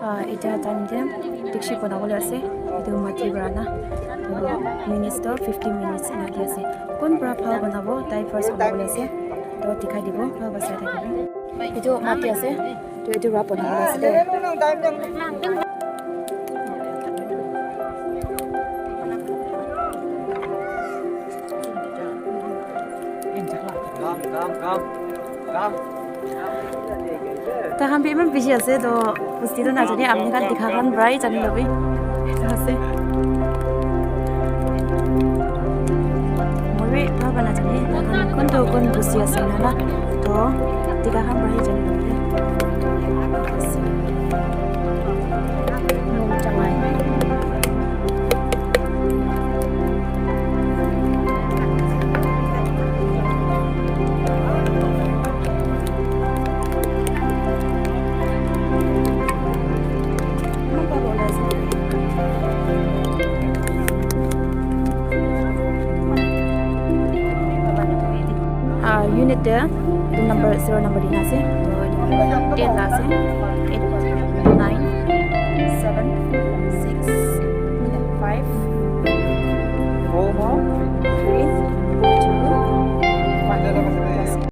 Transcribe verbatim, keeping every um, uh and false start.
Ah, etia time te dikchi banabole ase. Etu mati para na. Minutes to fifteen minutes na di ase. Kun para bhal banabo, tai first banabole ase. To dikhai dibo, bhal para sai thakibo. Etu mati ase. To etu para banabole ase de. Come, come, come. Come. Takhan bi eman busy ase to, bosti to najane, apni khan dikha khan para hi jani lobi. Etu ase. Moi bi bhal para najane, takhan kun to kun bosti ase na na. To, dikha khan para hi jani lobi. Ah, unit te room number zero number dina ase. Ten la ase. Eight, nine, seven.